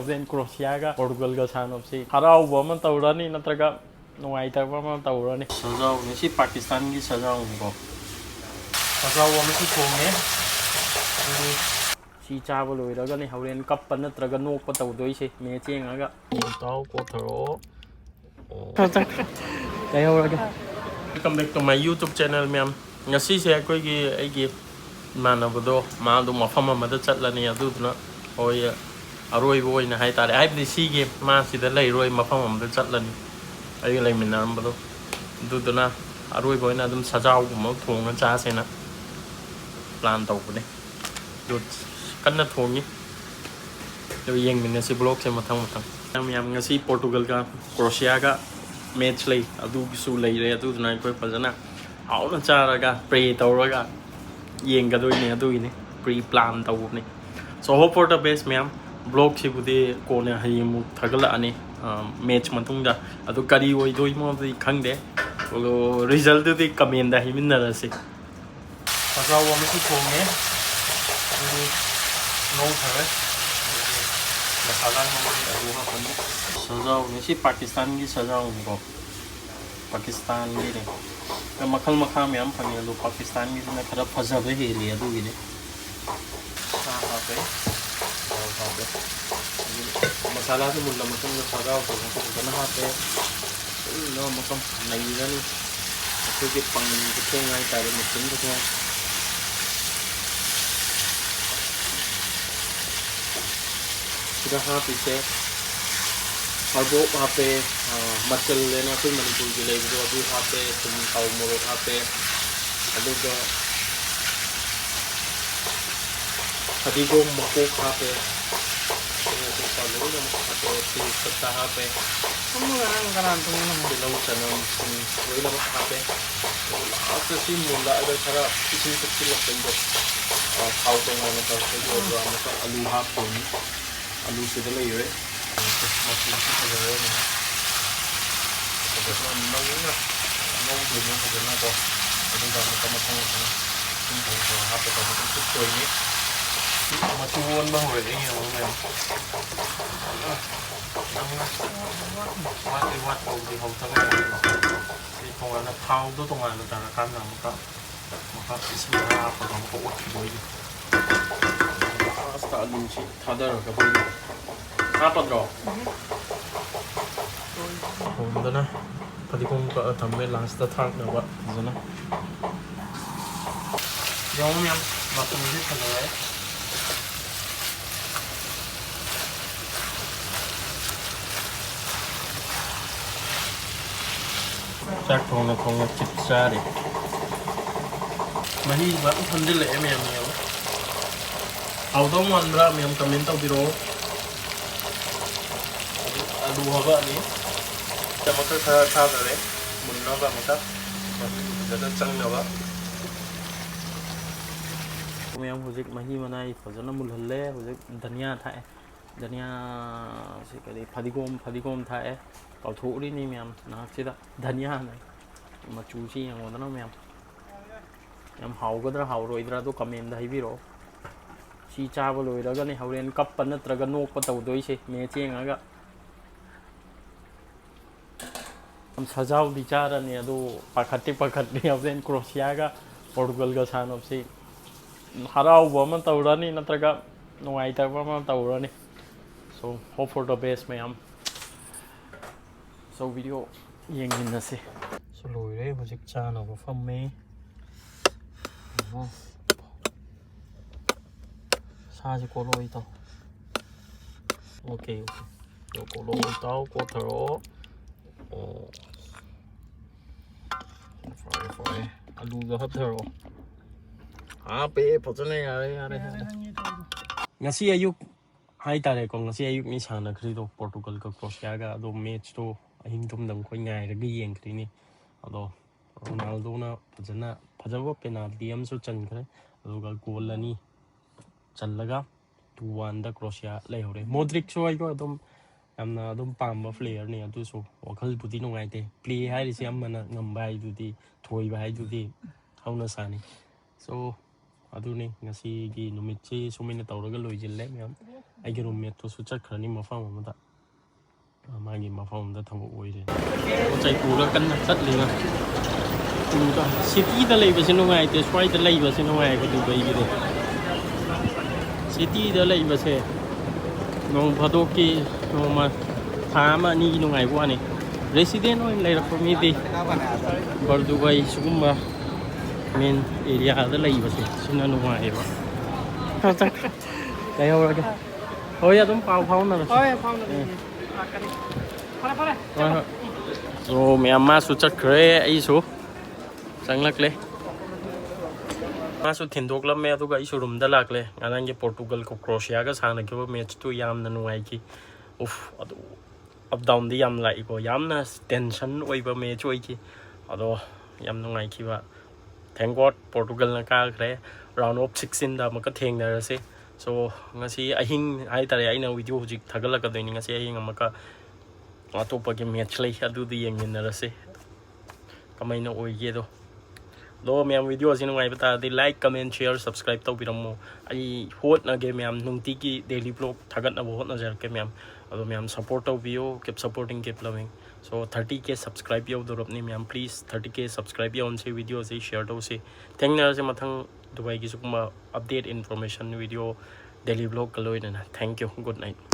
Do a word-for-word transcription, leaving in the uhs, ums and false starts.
ꯍꯣꯔꯦꯟ ꯀ꯭ꯔꯣꯁꯤꯌꯥꯒ ꯄꯣꯔꯇꯨꯒꯜꯒ ꯁꯥꯟꯅꯕꯁꯤ ꯍꯔꯥꯎꯕ ꯑꯃ ꯇꯧꯔꯅꯤ, ꯅꯠꯇ꯭ꯔꯒ ꯅꯨꯡꯉꯥꯏꯇꯕ ꯑꯃ ꯇꯧꯔꯅꯤ꯫ ꯁꯖꯥꯎꯅꯤ ꯁꯤ, ꯄꯥꯀꯤꯁꯇꯥꯟꯒꯤ ꯁꯖꯥꯎꯅꯤꯀꯣ꯫ ꯁꯖꯥꯎ ꯑꯃꯁꯨ ꯊꯣꯡꯉꯦ꯫ ꯑꯗꯨꯗꯤ ꯁꯤ ꯆꯥꯕ ꯂꯣꯏꯔꯒꯅꯤ ꯍꯣꯔꯦꯟ ꯀꯞꯄ ꯅꯠꯇ꯭ꯔꯒ ꯅꯣꯛꯄ ꯇꯧꯗꯣꯏꯁꯦ, ꯃꯦꯠꯆ ꯌꯦꯡꯉꯒ꯫ ꯇꯥꯎ ꯀꯣꯊꯔꯛꯑꯣ꯫ ꯀꯩꯍꯧꯔꯒꯦ? Welcome back to my YouTube channel, ꯃꯌꯥꯝ꯫ ꯉꯁꯤꯁꯦ ꯑꯩꯈꯣꯏꯒꯤ, ꯑꯩꯒꯤ ꯏꯃꯥꯟꯅꯕꯗꯣ, ꯃꯥꯗꯣ ꯃꯐꯝ ꯑꯃꯗ ꯆꯠꯂꯅꯤ, ꯑꯗꯨꯗꯨꯅ ꯍꯣꯏ, ꯑꯔꯣꯏꯕ ꯑꯣꯏꯅ ꯍꯥꯏꯇꯥꯔꯦ, ꯍꯥꯏꯕꯗꯤ ꯁꯤꯒꯤ ꯃꯥ ꯁꯤꯗ ꯂꯩꯔꯣꯏ, ꯃꯐꯝ ꯑꯃꯗ ꯆꯠꯂꯅꯤ, ꯑꯩꯒ ꯂꯩꯃꯤꯟꯅꯔꯝꯕꯗꯣ꯫ ꯑꯗꯨꯗꯨꯅ ꯑꯔꯣꯏꯕ ꯑꯣꯏꯅ ꯑꯗꯨꯝ ꯁꯖꯥꯎꯒꯨꯝꯕ ꯑꯃ ꯊꯣꯡꯉ ꯆꯥꯁꯦꯅ plan ꯇꯧꯕꯅꯦ꯫ ꯑꯗꯨ ꯀꯟꯅ ꯊꯣꯡꯉꯤ꯫ ꯑꯗꯨ ꯌꯦꯡꯃꯤꯟꯅꯁꯤ vlogꯁꯦ ꯃꯊꯪ ꯃꯊꯪ꯫ ꯃꯌꯥꯝ, ꯉꯁꯤ ꯄꯣꯔꯇꯨꯒꯜꯒ ꯀ꯭ꯔꯣꯁꯤꯌꯥꯒ ꯃꯦꯠꯆ ꯂꯩ, ꯑꯗꯨꯒꯤꯁꯨ ꯂꯩꯔꯦ꯫ ꯑꯗꯨꯗꯨꯅ ꯑꯩꯈꯣꯏ ꯐꯖꯅ ꯍꯥꯎꯅ ꯆꯥꯔꯒ, pray ꯇꯧꯔꯒ ꯌꯦꯡꯒꯗꯣꯏꯅꯦ꯫ ꯑꯗꯨꯒꯤꯅꯤ, pre plan ꯇꯧꯕꯅꯤ꯫ So, hope for the best, ꯃꯌꯥꯝ꯫ Vlogꯁꯤꯕꯨꯗꯤ ꯀꯣꯟꯅ ꯍꯌꯦꯡꯃꯨꯛ ꯊꯥꯒꯠꯂꯛꯑꯅꯤ, ꯑ, ꯃꯦꯠꯆ ꯃꯇꯨꯡꯗ꯫ ꯑꯗꯨ ꯀꯔꯤ ꯑꯣꯏꯗꯣꯏꯅꯣꯗꯤ ꯈꯪꯗꯦ꯫ ꯑꯗꯣ resultꯗꯨꯗꯤ commentꯗ ꯍꯥꯏꯃꯤꯟꯅꯔꯁꯤ꯫ ꯁꯖꯥꯎ ꯑꯃꯁꯨ ꯊꯣꯡꯉꯦ꯫ ꯑꯗꯨ ꯉꯧꯊꯔꯦ꯫ ꯑꯗꯨꯒ ꯃꯁꯥꯂꯥ ꯉꯧꯔꯦ, ꯑꯂꯨ ꯍꯥꯞꯄꯅꯤ꯫ ꯁꯖꯥꯎꯅꯤ ꯁꯤ, ꯄꯥꯀꯤꯁꯇꯥꯟꯒꯤ ꯁꯖꯥꯎꯅꯤꯀꯣ꯫ ꯄꯥꯀꯤꯁꯇꯥꯟꯒꯤꯅꯦ꯫ ꯃꯈꯜ ꯃꯈꯥ ꯃꯌꯥꯝ ꯐꯪꯉꯦ, ꯑꯗꯣ ꯄꯥꯀꯤꯁꯇꯥꯟꯒꯤꯁꯤꯅ ꯈꯔ ꯐꯖꯕ ꯍꯦꯜꯂꯤ, ꯑꯗꯨꯒꯤꯅꯦ꯫ ꯁꯥ ꯍꯥꯞꯄꯦ, ꯗꯥꯜ ꯍꯥꯞꯄꯦ, ꯑꯗꯨ ꯃꯁꯥꯂꯥꯁꯨ ꯃꯨꯜꯂ ꯃꯇꯨꯡꯗ ꯁꯖꯥꯎ ꯐꯖꯅ ꯍꯥꯞꯄꯦ꯫ ꯐꯖꯅ ꯃꯐꯝ ꯅꯩꯔꯅꯤ꯫ ꯑꯩꯈꯣꯏꯒꯤ ꯄꯥꯡꯒꯜ ꯈꯨꯊꯣꯡ ꯍꯥꯏꯇꯥꯔꯦ, ꯃꯦꯆꯤꯟ ꯈꯨꯊꯣꯡ꯫ ꯁꯤꯗ ꯍꯥꯞꯄꯤꯁꯦ ꯍꯥꯔꯕꯣꯞ ꯍꯥꯞꯄꯦ, ꯑ, ꯃꯆꯜ ꯍꯥꯏꯅ ꯑꯩꯈꯣꯏ ꯃꯅꯤꯄꯨꯔꯒꯤ ꯂꯩꯕꯗꯣ, ꯑꯗꯨ ꯍꯥꯞꯄꯦ, ꯊꯨꯝ, ꯊꯥꯎ, ꯃꯣꯔꯣꯛ ꯍꯥꯞꯄꯦ, ꯑꯗꯨꯒ ꯐꯗꯤꯒꯣꯝ ꯃꯀꯣꯛ ꯍꯥꯞꯄꯦ, ꯑꯗꯨꯒ ꯑꯇꯣꯞꯄ ꯂꯣꯏꯅꯃꯛ ꯍꯥꯞꯄꯦ, ꯇꯦꯖꯄꯇꯥ ꯍꯥꯞꯄꯦ, ꯀꯅꯥ ꯀꯅꯥ ꯊꯣꯡꯉꯤꯅꯣ? ꯇꯤꯜꯍꯧ, ꯆꯅꯝ, ꯊꯨꯝ ꯂꯣꯏꯅꯃꯛ ꯍꯥꯞꯄꯦ꯫ ꯑꯗꯨꯒ lastꯇ ꯁꯤ ꯃꯨꯜꯂꯛꯑꯒ ꯈꯔ ꯏꯁꯤꯡ ꯊꯨꯞꯆꯤꯜꯂꯛꯄꯩꯗꯣ, ꯑ, ꯊꯥꯎ ꯇꯣꯉꯥꯟꯅ ꯇꯧꯔꯛꯄꯩꯗꯣ, ꯑꯗꯨꯒ ꯑꯃꯨꯛꯀ ꯑꯂꯨ ꯍꯥꯞꯇꯣꯏꯅꯤ꯫ ꯑꯂꯨꯁꯤꯗ ꯂꯩꯔꯦ꯫ ꯃꯆꯨꯁꯤ ꯐꯖꯔꯦ꯫ ꯐꯖꯅ ꯅꯪꯅ ꯉꯧꯗꯣꯏꯅꯦ ꯐꯖꯅꯀꯣ꯫ ꯑꯗꯨꯒ ꯑꯃꯨꯛꯀ ꯃꯊꯪ ꯃꯊꯪ ꯁꯨꯝ ꯈꯔ ꯈꯔ ꯍꯥꯞꯄꯒ ꯑꯃꯨꯛꯀ ꯐꯨꯠꯇꯣꯏꯅꯤ꯫ ꯃꯆꯨ ꯑꯣꯟꯕ ꯍꯧꯔꯛꯑꯦ, ꯌꯦꯡꯉꯣ ꯃꯌꯥꯝ꯫ ꯋꯥꯠꯇꯤ ꯋꯥꯠꯄꯕꯨꯗꯤ ꯍꯧꯗ ꯉꯥꯏꯔꯤ꯫ ꯁꯤ ꯇꯣꯉꯥꯟꯅ ꯊꯥꯎꯗꯣ ꯇꯣꯉꯥꯟꯅ ꯇꯥꯔꯀꯥꯟꯗ ꯑꯃꯨꯛꯀ, ꯑꯃꯨꯛꯀ ꯏꯁꯤꯡ ꯈꯔ ꯍꯥꯞꯄꯒ ꯑꯃꯨꯛꯀ ꯑꯣꯠꯈꯤꯗꯣꯏꯅꯤ꯫ ꯂꯥꯁꯇ ꯑꯂꯨꯁꯤ ꯊꯥꯗꯔꯒ ꯑꯩꯈꯣꯏꯒꯤ ꯍꯥꯞꯄꯗ꯭ꯔꯣ? ꯊꯣꯡꯗꯅ ꯐꯗꯤꯒꯣꯝ ꯀꯛꯑ ꯊꯝꯃꯦ ꯂꯥꯁꯇ ꯊꯥꯛꯅꯕ ꯐꯖꯅ꯫ ꯌꯦꯡꯉꯨ ꯃꯌꯥꯝ, ꯃꯆꯨꯁꯦ ꯐꯖꯔꯦ꯫ ꯆꯥꯛ ꯊꯣꯡꯅ ꯊꯣꯡꯅ ꯆꯤꯞ ꯆꯥꯔꯤ꯫ ꯃꯍꯤ ꯐꯖꯅ ꯊꯝꯖꯤꯜꯂꯛꯑꯦ ꯃꯌꯥꯝ, ꯌꯦꯡꯉꯣ꯫ ꯍꯥꯎꯗꯧ ꯃꯥꯟꯕ꯭ꯔꯥ ꯃꯌꯥꯝ ꯀꯃꯦꯟ ꯇꯧꯕꯤꯔꯛꯑꯣ꯫ ꯍꯧꯖꯤꯛ ꯑꯂꯨ ꯍꯥꯞꯄꯛꯑꯅꯤ꯫ ꯆꯃꯁ ꯈꯔ ꯊꯥꯗꯔꯦ, ꯃꯨꯟꯅꯕ ꯑꯃꯨꯛꯀ, ꯃꯍꯤ ꯐꯖꯅ ꯆꯪꯅꯕ꯫ ꯃꯌꯥꯝ ꯍꯧꯖꯤꯛ ꯃꯍꯤ ꯃꯅꯥꯏ ꯐꯖꯅ ꯃꯨꯜꯍꯜꯂꯦ꯫ ꯍꯧꯖꯤꯛ ꯙꯅꯤꯌꯥ ꯊꯥꯛꯑꯦ꯫ ꯙꯅꯤꯌꯥꯁꯤ ꯀꯔꯤ, ꯐꯗꯤꯒꯣꯝ, ꯐꯗꯤꯒꯣꯝ ꯊꯥꯛꯑꯦ꯫ ꯀꯥꯎꯊꯣꯛꯎꯔꯤꯅꯤ ꯃꯌꯥꯝ ꯅꯍꯥꯛꯁꯤꯗ꯫ ꯙꯅꯤꯌꯥꯅ ꯃꯆꯨꯁꯤ ꯌꯦꯡꯉꯣꯗꯅ ꯃꯌꯥꯝ꯫ ꯌꯥꯝ ꯍꯥꯎꯒꯗ꯭ꯔꯥ ꯍꯥꯎꯔꯣꯏꯗ꯭ꯔꯥꯗꯣ ꯀꯃꯦꯟꯗ ꯍꯥꯏꯕꯤꯔꯛꯑꯣ꯫ ꯁꯤ ꯆꯥꯕ ꯂꯣꯏꯔꯒꯅꯤ ꯍꯣꯔꯦꯟ ꯀꯞꯄ ꯅꯠꯇ꯭ꯔꯒ ꯅꯣꯛꯄ ꯇꯧꯗꯣꯏꯁꯦ ꯃꯦꯠꯁ ꯌꯦꯡꯉꯒ꯫ ꯌꯥꯝ ꯁꯖꯥꯎꯗꯤ ꯆꯥꯔꯅꯤ, ꯑꯗꯨ ꯄꯥꯈꯠꯇꯤ ꯄꯥꯈꯠꯂꯤ꯫ ꯍꯣꯔꯦꯟ ꯀ꯭ꯔꯣꯁꯤꯌꯥꯒ ꯄꯣꯔꯇꯨꯒꯜꯒ ꯁꯥꯟꯅꯕꯁꯤ ꯍꯔꯥꯎꯕ ꯑꯃ ꯇꯧꯔꯅꯤ, ꯅꯠꯇ꯭ꯔꯒ ꯅꯨꯡꯉꯥꯏꯇꯕ ꯑꯃ ꯇꯧꯔꯅꯤ꯫ So, hope for the best, ꯃꯌꯥꯝ꯫ So, video ꯌꯦꯡꯃꯤꯟꯅꯁꯤ꯫ So, ꯂꯣꯏꯔꯦ, ꯍꯧꯖꯤꯛ ꯆꯥꯅꯕ ꯐꯝꯃꯦ꯫ ꯁꯥꯁꯦ ꯀꯣꯠꯂꯛꯑꯣ, ꯏꯇꯥꯎ꯫ OK, OK. ꯀꯣꯠꯂꯛꯑꯣ, ꯏꯇꯥꯎ, ꯀꯣꯠꯊꯔꯛꯑꯣ꯫ ꯑꯣ꯫ ꯐꯔꯦ, ꯐꯔꯦ꯫ ꯑꯂꯨꯗꯣ ꯍꯥꯞꯊꯔꯛꯑꯣ꯫ ꯍꯥꯞꯄꯦ, ꯐꯖꯅ ꯌꯥꯔꯦ, ꯌꯥꯔꯦ, ꯌꯥꯔꯦ꯫ ꯉꯁꯤ ꯑꯌꯨꯛ ꯍꯥꯏꯇꯥꯔꯦꯀꯣ, ꯉꯁꯤ ꯑꯌꯨꯛꯅꯤ ꯁꯥꯟꯅꯈ꯭ꯔꯤꯗꯣ ꯄꯣꯔꯇꯨꯒꯜꯒ ꯀ꯭ꯔꯣꯁꯤꯌꯥꯒ꯫ ꯑꯗꯣ ꯃꯦꯠꯁꯇꯣ ꯑꯍꯤꯡ ꯇꯨꯝꯗ ꯑꯩꯈꯣꯏ ꯉꯥꯏꯔꯒ ꯌꯦꯡꯈ꯭ꯔꯤꯅꯤ꯫ ꯑꯗꯣ ꯔꯣꯅꯥꯜꯗꯣꯅ ꯐꯖꯅ, ꯐꯖꯕ ꯄꯦꯅꯥꯜꯇꯤ ꯑꯃꯁꯨ ꯆꯟꯈ꯭ꯔꯦ, ꯑꯗꯨꯒ ꯒꯣꯜ ꯑꯅꯤ ꯆꯜꯂꯒ two one ꯗ ꯀ꯭ꯔꯣꯁꯤꯌꯥ ꯂꯩꯍꯧꯔꯦ꯫ ꯃꯣꯗ꯭ꯔꯤꯛꯁꯨ ꯑꯩꯈꯣꯏ ꯑꯗꯨꯝ ꯌꯥꯝꯅ ꯑꯗꯨꯝ ꯄꯥꯝꯕ ꯄ꯭ꯂꯦꯌꯔꯅꯤ, ꯑꯗꯨꯁꯨ ꯋꯥꯈꯜꯕꯨꯗꯤ ꯅꯨꯡꯉꯥꯏꯇꯦ꯫ ꯄ꯭ꯂꯦ ꯍꯥꯏꯔꯤꯁꯦ ꯑꯃꯅ ꯉꯝꯕ ꯍꯥꯏꯗꯨꯗꯤ, ꯊꯣꯏꯕ ꯍꯥꯏꯗꯨꯗꯤ ꯍꯧꯅ ꯁꯥꯅꯤ꯫ So, ꯑꯗꯨꯅꯤ ꯉꯁꯤꯒꯤ ꯅꯨꯃꯤꯠꯁꯤ ꯁꯨꯃꯥꯏꯅ ꯇꯧꯔꯒ ꯂꯣꯏꯁꯤꯜꯂꯦ ꯃꯌꯥꯝ꯫ ꯑꯩꯒꯤ ꯔꯨꯝꯃꯦꯠꯇꯨꯁꯨ ꯆꯠꯈ꯭ꯔꯅꯤ ꯃꯐꯝ ꯑꯃꯗ꯫ ꯃꯥꯒꯤ ꯃꯐꯝꯗ ꯊꯕꯛ ꯑꯣꯏꯔꯦ꯫ ꯄꯣꯠ ꯆꯩ ꯄꯨꯔꯒ ꯀꯟꯅ ꯆꯠꯂꯤꯅ꯫ ꯇꯨꯡꯗ ꯁꯤꯇꯤꯗ ꯂꯩꯕꯁꯦ ꯅꯨꯡꯉꯥꯏꯇꯦ, ꯁ꯭ꯋꯥꯏꯗ ꯂꯩꯕꯁꯦ ꯅꯨꯡꯉꯥꯏ ꯗꯨꯕꯩꯒꯤꯗꯤ꯫ ꯁꯤꯇꯤꯗ ꯂꯩꯕꯁꯦ ꯅꯣꯡ ꯐꯥꯗꯣꯛꯀꯤ, ꯅꯣꯡꯃ, ꯊꯥ ꯑꯃ ꯑꯅꯤꯒꯤ ꯅꯨꯡꯉꯥꯏꯕ ꯋꯥꯅꯤ꯫ ꯔꯦꯁꯤꯗꯦꯟ ꯑꯣꯏꯅ ꯂꯩꯔꯛꯄ ꯃꯤꯗꯤ ꯕꯔ ꯗꯨꯕꯥꯏ ꯁꯤꯒꯨꯝꯕ ꯃꯦꯟ ꯑꯦꯔꯤꯌꯥꯗ ꯂꯩꯕꯁꯦ ꯁꯤꯅ ꯅꯨꯡꯉꯥꯏꯌꯦꯕ꯫ ꯂꯩꯍꯧꯔꯒꯦ꯫ ꯍꯣꯏ, ꯑꯗꯨꯝ ꯄꯥꯎ ꯐꯥꯎꯅꯔꯁꯤ꯫ ꯍꯣꯏ, ꯐꯥꯎꯅꯔꯁꯤ꯫ ꯎꯝ꯫ ꯂꯥꯛꯀꯅꯤ꯫ ꯐꯔꯦ, ꯐꯔꯦ꯫ ꯍꯣꯏ, ꯍꯣꯏ꯫ ꯑꯣ, ꯃꯌꯥꯝ ꯃꯥꯁꯨ ꯆꯠꯈ꯭ꯔꯦ, ꯑꯩꯁꯨ ꯆꯪꯂꯛꯂꯦ꯫ ꯃꯥꯁꯨ ꯊꯤꯟꯗꯣꯛꯂꯝꯃꯦ, ꯑꯗꯨꯒ ꯑꯩꯁꯨ ꯔꯨꯝꯗ ꯂꯥꯛꯂꯦ꯫ ꯉꯔꯥꯡꯒꯤ ꯄꯣꯔꯇꯨꯒꯜꯒ ꯀ꯭ꯔꯣꯁꯤꯌꯥꯒ ꯁꯥꯟꯅꯈꯤꯕ ꯃꯦꯠꯁꯇꯨ ꯌꯥꯝꯅ ꯅꯨꯡꯉꯥꯏꯈꯤ꯫ ꯎꯐ, ꯑꯗꯨ ꯑꯞ ꯗꯥꯎꯟꯗꯤ ꯌꯥꯝ ꯂꯥꯛꯏꯀꯣ꯫ ꯌꯥꯝꯅ ꯇꯦꯟꯁꯟ ꯑꯣꯏꯕ ꯃꯦꯠꯁ ꯑꯣꯏꯈꯤ꯫ ꯑꯗꯣ ꯌꯥꯝ ꯅꯨꯡꯉꯥꯏꯈꯤꯕ꯫ Thank God ꯄꯣꯔꯇꯨꯒꯜꯅ ꯀꯥꯈ꯭ꯔꯦ꯫ Round of sixteenꯗ ꯑꯃꯨꯛꯀ ꯊꯦꯡꯅꯔꯁꯦ꯫ So, ꯉꯁꯤ ꯑꯍꯤꯡ ꯍꯥꯏꯇꯥꯔꯦ, ꯑꯩꯅ ꯚꯤꯗꯤꯑꯣ ꯍꯧꯖꯤꯛ ꯊꯥꯒꯠꯂꯛꯀꯗꯣꯏꯅꯤ꯫ ꯉꯁꯤ ꯑꯍꯤꯡ ꯑꯃꯨꯛꯀ ꯑꯇꯣꯞꯄꯒꯤ ꯃꯦꯠꯁ ꯂꯩ, ꯑꯗꯨꯗꯤ ꯌꯦꯡꯃꯤꯟꯅꯔꯁꯦ ꯀꯃꯥꯏꯅ ꯑꯣꯏꯒꯦꯗꯣ꯫ ꯑꯗꯣ ꯃꯌꯥꯝ, ꯚꯤꯗꯤꯑꯣ ꯑꯁꯤ ꯅꯨꯡꯉꯥꯏꯕ ꯇꯥꯔꯗꯤ like, comment, share, subscribe ꯇꯧꯕꯤꯔꯝꯃꯣ꯫ ꯑꯩ ꯍꯣꯠꯅꯒꯦ ꯃꯌꯥꯝ, ꯅꯨꯡꯇꯤꯒꯤ daily vlog ꯊꯥꯒꯠꯅꯕ ꯍꯣꯠꯅꯖꯔꯛꯀꯦ ꯃꯌꯥꯝ꯫ ꯑꯗꯣ ꯃꯌꯥꯝ support ꯇꯧꯕꯤꯌꯣ, keep supporting, keep loving꯫ So, thirty K subscribe ꯌꯧꯗꯣꯔꯕꯅꯤ ꯃꯌꯥꯝ, please thirty K subscribe ꯌꯧꯍꯟꯁꯤ, ꯚꯤꯗꯤꯑꯣꯁꯤ share ꯇꯧꯁꯤ꯫ ꯊꯦꯡꯅꯔꯁꯤ ꯃꯊꯪ ꯗꯨꯕꯥꯏꯒꯤ ꯁꯤꯒꯨꯝꯕ update information video daily vlogꯀ ꯂꯣꯏꯅꯅ꯫ Thank you, good night꯫